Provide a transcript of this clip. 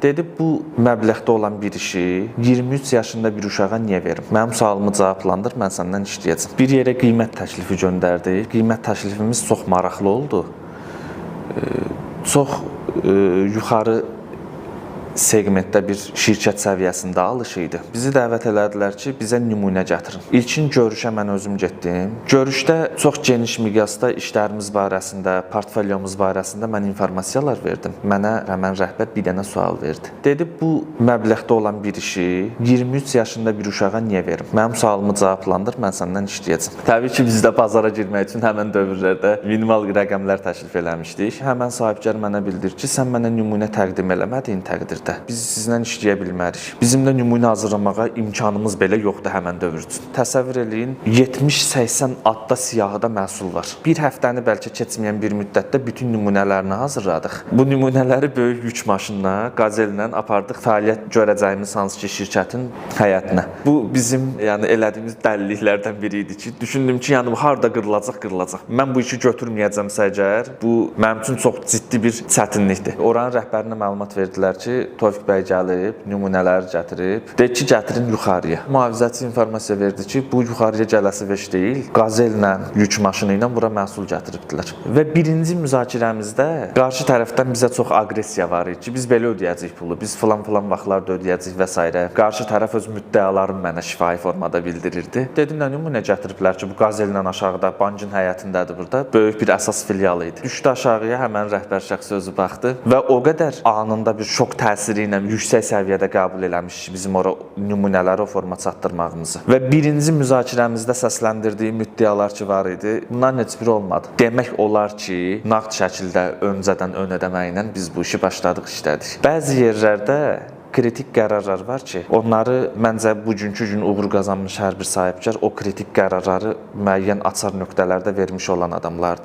Dedi, bu məbləğdə olan bir işi 23 yaşında bir uşağa niyə verim? Mənim sualımı cavablandır, mən səndən işləyəcəm. Bir yerə qiymət təklifi göndərdik. Qiymət təklifimiz çox maraqlı oldu. Çox yuxarı segmentdə bir şirkət səviyyəsində alış idi. Bizi dəvət elədilər ki, bizə nümunə gətirin. İlkin görüşə mən özüm getdim. Görüşdə çox geniş miqyasda işlərimiz barəsində, portfolyomuz barəsində mən informasiyalar verdim. Mənə həmən rəhbər bir dənə sual verdi. Dedi, bu məbləğdə olan bir işi 23 yaşında bir uşağa niyə verim? Mənim sualımı cavablandır, mən səndən işləyəcəm. Təbii ki, biz də bazara girmək üçün həmən dövrlərdə minimal rəqəmlər təklif eləmişdik. Həmən sahibkar mənə bildirdi ki, sən mənə nümunə təqdim eləmədiyin təqdirdə biz sizinlə işləyə bilmərik. Bizim də nümunə hazırlamağa imkanımız belə yoxdur həmən dövr üçün. Təsəvvür eləyin, 70-80 adda siyahıda məhsul var. Bir həftəni bəlkə keçməyən bir müddətdə bütün nümunələrini hazırladıq. Bu nümunələri böyük yük maşınına, Qazellə apardıq fəaliyyət görəcəyimiz hansı ki şirkətin həyətinə. Bu bizim, yəni elədiyimiz dəliliklərdən biri idi ki, düşündüm ki, yəni bu harda qırılacaq, qırılacaq. Mən bu işi götürməyəcəmsə əgər, bu mənim üçün çox ciddi bir çətinlikdir. Oranın rəhbərinə məlumat verdilər ki, Tofiq bəy gəlib, nümunələri gətirib. Dedi ki, gətirin yuxarıya. Mühafizəçi informasiya verdi ki, bu yuxarıya gələsi veş deyil, Qazellə, yük maşını ilə bura məhsul gətiribdilər. Və birinci müzakirəmizdə qarşı tərəfdən bizə çox aqressiya var idi ki, biz belə ödəyəcəyik pulu, biz filan-filan vaxtlarda ödəyəcəyik və s. Qarşı tərəf öz müddəalarını mənə şifahi formada bildirirdi. Dedim, nə nümunə gətiriblər ki, bu Qazellə aşağıda, bankın həyətindədir burada. Böyük bir əsas filialı idi. Düşdü aşağıya, həmən rəhbər şəxs özü baxdı və o qədər anında bir şok təsiri ilə yüksək səviyyədə qəbul eləmiş bizim ora nümunələri o forma çatdırmağımızı. Və birinci müzakirəmizdə səsləndirdiyi müddəalar ki var idi, bunların heç biri olmadı. Demək olar ki, nağd şəkildə öncədən ön ödəmə ilə biz bu işi başladıq, işlədik. Bəzi yerlərdə kritik qərarlar var ki, onları məncə bugünkü gün uğur qazanmış hər bir sahibkar o kritik qərarları müəyyən açar nöqtələrdə vermiş olan adamlardır.